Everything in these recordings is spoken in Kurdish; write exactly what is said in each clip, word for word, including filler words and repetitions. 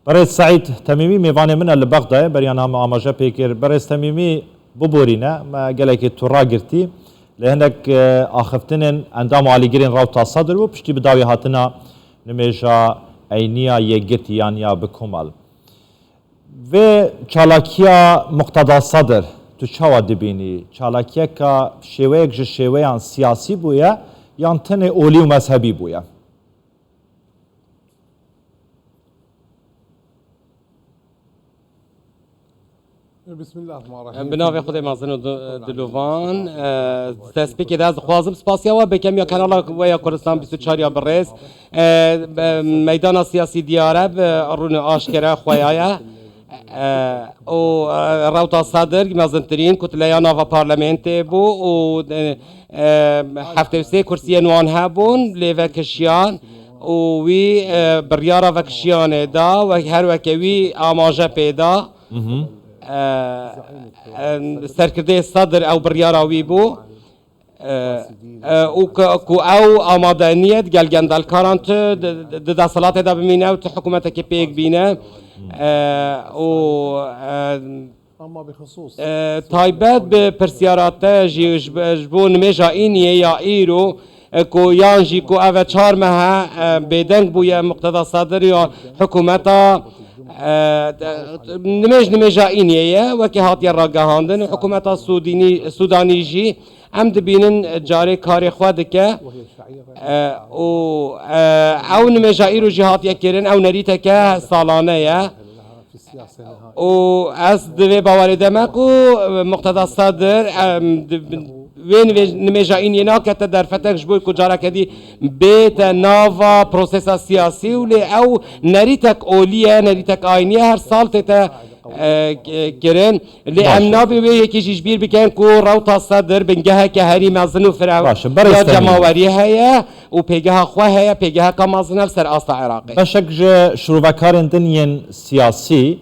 Berêz Seîd Temîmî mêvanê min e li Bexdayê, beriya niha me amaje pê kir. Berêz Temîmî, biborîne, me gelekî tu ragirtî. Li hinek, e, axiftinên endam û alîgirên Rewta Sedir bû, piştî bi dawî hatina nimêja Eyniya Yekgirtî yan ya bi komal. Vê çalakiya Muqteda Sedir tu çawa dibînî? Çalakiyeka şêweyek ji şêweyan siyasî bûye yan tenê olî û mezhebî bûye? Em bi navê Xwedê mezin û di-, dilovan. E, destpêkê de ez dixwazim spasiya we bikim ya kanala we ya Kurdistan bîst û çar ya birêz. E, be-, meydana siyasî diyar e, bi rûnî aşkere xweya ye. E, û, e, Rewta Sedir mezintirîn kutleya nava parlamentê bû û, e, e, heftê û sê kursiyên wan hebûn, lê vekişiyan û wî, e, biryara vekişiyanê da we her weke wî amaje pê da. Mhm. E, e, serkirdeyê Sedir ew biryara wî bû. E, e, û ku, ku ew amade niyet gel gendelkaran tu di, di, di desthilatê de bimîne û tu hikûmetekê pêk bîne. E, û, e, Ama bi xisûs e, taybet bi pirsiyara te jî ji, ji bo nimêja Îniyê ya îro, e, ku yan jî ku ev e çar meh e, e, bêdeng bûye Muqteda Sedir ya hikûmeta, e, nimêj nimêja Îniyê ye, wekî hatiye ragihandin. Hikûmeta Sûdînî, Sûdanî jî em dibînin carê karê xwe dike. E, û, e, ew nimêja îro jî hatiye kirin, ew nerîteke salane ye. Û ez di vê bawerê de me ku Muqteda Sedir, em, di, wê nivê-, nimêja Îniyê nakete derfetek ji bo ku careke dî bête nava prosesa siyasî û lê ew nerîtek olî ye, nerîtek ayînî ye, her sal tête, e, k-, kirin. Lê Baş em e. nabê wê yekê jî ji bîr bikin ku Rewta Sedir bingeheke herî mezin û firew Baş e, berêz ya Temîmî. cemawerî heye û pêgeha xwe heye, pêgeheka mezin e li ser asta Iraqê. Beşek ji şirovekarên din yên siyasî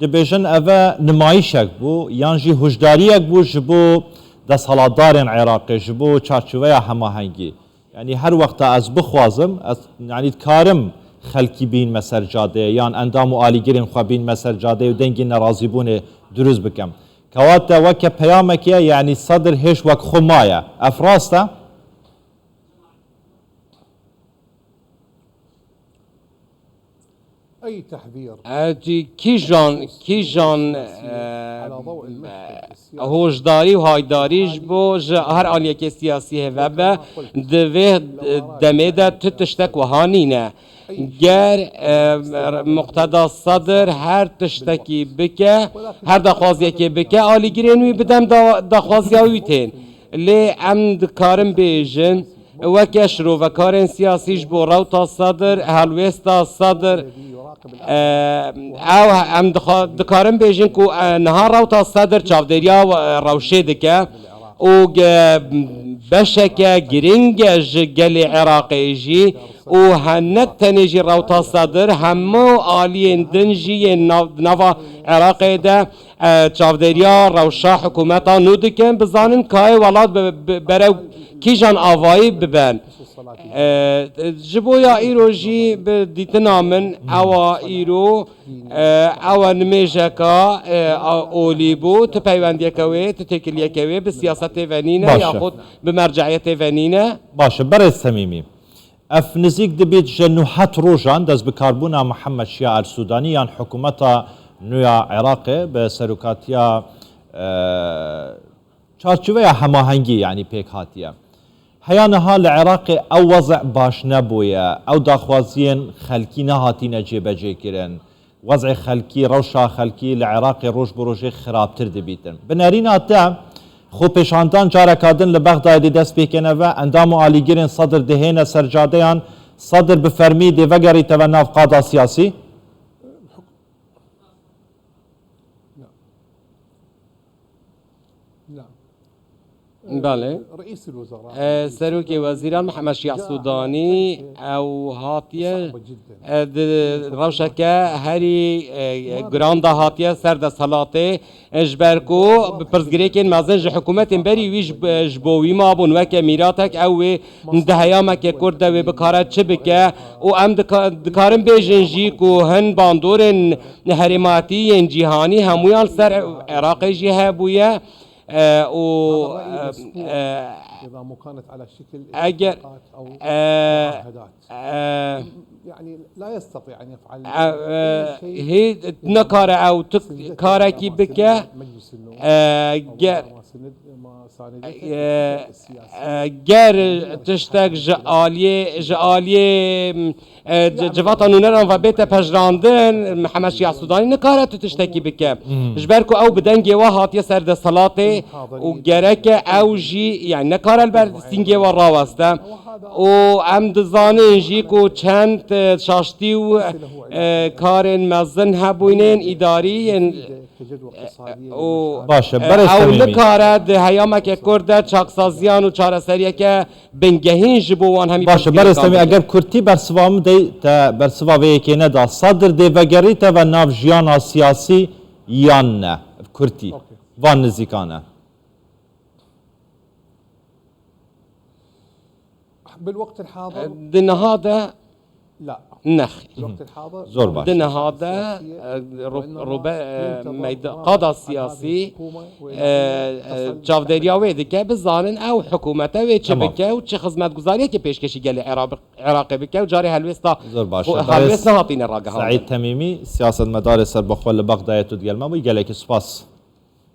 dibêjin ev e nimayîşek bû, yan jî huşdariyek bû ji bo desthilatdarên Iraqê, ji bo çarçoveya hemahengî. Yanî her wexta ez bixwazim, ez, yanî dikarim xelkî bînme ser cadeyê, yan endam û alîgirên xwe bînme ser cadeyê û dengê nerazîbûnê dirust bikim. Kewate weke peyamekê, yanî Sedir hêj wek xwe maye. Ev rast e? Ey tehzîr. E, kîjan, kîjan, e, hojdarî û haydarî ji bo ji her aliyekê siyasî heve be, di vê demê de tu tiştek wiha nîne. Ger, e, Muqteda Sedir her tiştekî bike, her daxwaziyekê bike, alîgirên wî bidem da-, daxwaziya wî tên. Lê em dikarin bêjin, weke şirovekarên siyasî ji bo Rewta Sedir, helwêsta Sedir, e, ew em dixa-, dikarin bêjin ku, e, niha Rewta Sedir çavdêriya, e, rewşê dike û ge-, beşeke giring e ji gelê Iraqê jî û he ne tenê jî Rewta Sedir, hemû aliyên din jî yên nav-, nava Iraqê de e, çavdêriya rewşa hikûmeta nû dikin, bizanin kayê welat bi, bi, berew kîjan avayî biben. E, ji bo ya îro jî bi dîtina min ewa îro, e, ewa nimêjeka, e, a, olî bû, tu peywendiyeke wê, tu têkiliyeke wê bi siyasetê ve nîne Baş e. yaxud bi merceiyetê ve nîne. Baş e, berêz Semîmî. Ev nizîk dibît ji nûhet rojan destbikarbûna Mihemed Şiya El Sûdanî yan hikûmeta nû ya Iraqê bi serokatiya, e, çarçoveya hemahengî, yanî pêk hatiye. Heya niha li Iraqê ew wezî baş nebûye, ew daxwaziyên xelkî nehatîne cêbecêkirin. Wez'ê xelkî, rewşa xelkî li Iraqê roj bi rojê xirabtir dibîtin. Bi nerîna te, xwepêşandan careka din li Bexdayê dê dest pê kene ve, endam û alîgirên Sedir dihêne ser cadeyan, Sedir bi fermî dê vegerîte ve nav qada siyasî? Belê. Serokê Wezîran Mihemed Şiyah Sûdanî ew hatiye, e, di rewşeke herî, e, giran de hatiye ser desthilatê, e, ji ber ku bi pirsgirêkên mezin ji hikûmetên berî wî ji, ji bo wî mabûn weke mîratek, ew wê di heyameke kurt de wê bikare çi bike û em dika-, dikarin bêjin jî ku hin bandorên herêmatî yên cîhanî hemûyan li ser Iraqê jî hebûye. E, û, e, e, eger, e, e, e, hê nikare ew tu karekî bike, e, ger, e, e, ger tiştek ji aliyê, ji aliyê, e, ci-, civata nûneran ve bête pejirandin, Mihemed Şiyah Sûdanî nikare tu tiştekî bike. Ji ber ku ew bi dengê we hatiye ser desthilatê û gereke ew jî, yani, nekare li ber sîngê we raweste. Û em dizanin jî ku çend, e, şaştî û, e, karên mezin hebûnên îdarî yên, e, û, Baş e, e, berêz ew Temîmî. Nikare di heyameke kurt de çaksaziyan û çareseriyeke bingehîn ji bo wan hemî Baş e, pirsgirêkan berêz Temîmî, bike. Eger kurtî bersiva min dey te bersiva vê yekê neda, Sadr dê vegerîte ve nav jiyana siyasî yan ne? Kurtî. Okey. Van nizîkan e. بالوقت الحاضر Di niha de لا. Nexêr. بالوقت الحاضر Zor baş. Di niha de, e, ro-, robe, e, meyda-, qada siyasî, e, e, çavdêriya wê dike, bizanin ew hikûmete wê çi Tamam. bike û çi xizmetguzariyekê pêşkêşî gelê Iraq-, Iraqê bike û carê helwêsta Zor baş. xwe-, Barê helwêst nehatîne ragihandin. Seîd Temîmî, siyasetmedarê serbixwe li Bexdayê tu digel me bûyî, gelekî spas.